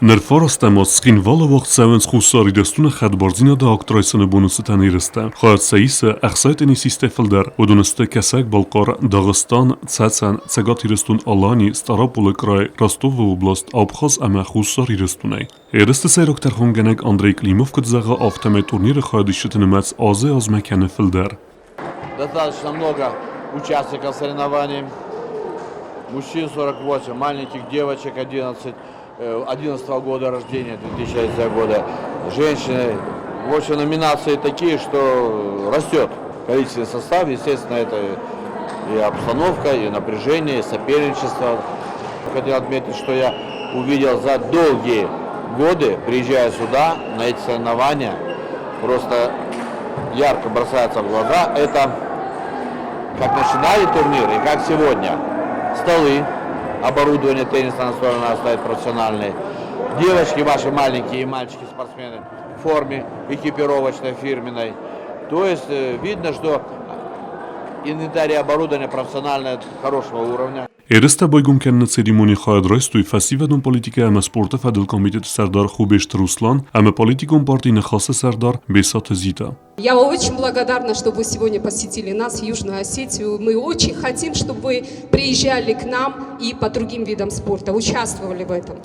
Ныр фарастӕм аз Цхинвалы уагъд цӕуынц Хуссар Ирыстоны хӕдбардзинады акт райсыны боны цытӕн ерыстӕ. Хайад сӕ исы ӕхсай теннисисттӕй фылдӕр. Уыдон сты Кӕсӕг-Балхъар, Дагъыстан, Цӕцӕн, Цӕгат Ирыстон-Алани, Стъараполы край, Ростовы област, Абхаз ӕмӕ Хуссар Ирыстонӕй. Ерысты сӕйраг тӕрхонгӕнӕг Андрей Климов куыд зӕгъы, афтӕмӕй турниры хайадисджыты нымӕц азӕй-азмӕ кӕны фылдӕр. Достаточно много участников соревнований. Мужчин 48, маленьких девочек 11, 11 года рождения, 2011 года. Женщины. В общем, номинации такие, что растет количественный состав. Естественно, это и обстановка, и напряжение, и соперничество. Хотел отметить, что я увидел за долгие годы, приезжая сюда на эти соревнования, просто ярко бросается в глаза, это как начинали турнир и как сегодня. Столы, оборудование тенниса настольное стоит профессиональные. Девочки ваши маленькие и мальчики-спортсмены в форме экипировочной фирменной. То есть видно, что инвентарь и оборудование профессиональное хорошего уровня. Ерыстӕ байгом кӕныны церемонийы хайад райстой фӕсивӕдон политикӕ ӕмӕ спорты фӕдыл комитеты сӕрдар Хубежты Руслан ӕмӕ политикон парти Ныхасы сӕрдар Бесаты Зита. Я очень благодарна, что вы сегодня посетили нас, Южную Осетию. Мы очень хотим, чтобы вы приезжали к нам и по другим видам спорта, участвовали в этом.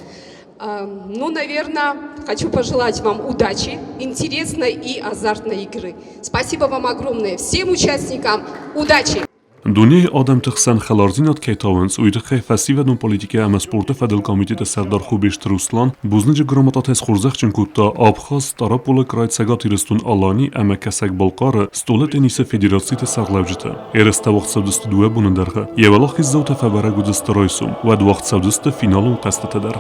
Ну, наверное, хочу пожелать вам удачи, интересной и азартной игры. Спасибо вам огромное. Всем участникам удачи! Дунейы адӕмты хсӕн хӕлардзинад кӕй тауынц, уый тыххӕй фӕсивӕдон политикӕ ӕмӕ спорты фӕдыл комитеты сӕрдар Хубежты Руслан бузныджы грамотатӕй схорзӕхджын кодта Абхаз, Стъараполы край, Цӕгат Ирыстон-Алани ӕмӕ Кӕсӕг-Балхъары стъолы теннисы федерациты сӕргълӕуджыты. Ерыстӕ уагъд цӕудзысты дыууӕ боны дӕргъы. Йӕ уӕлахиздзаутӕ фӕбӕрӕг уыдзысты райсом, уӕд уагъд цӕудзысты финалон хъӕзтытӕ дӕр.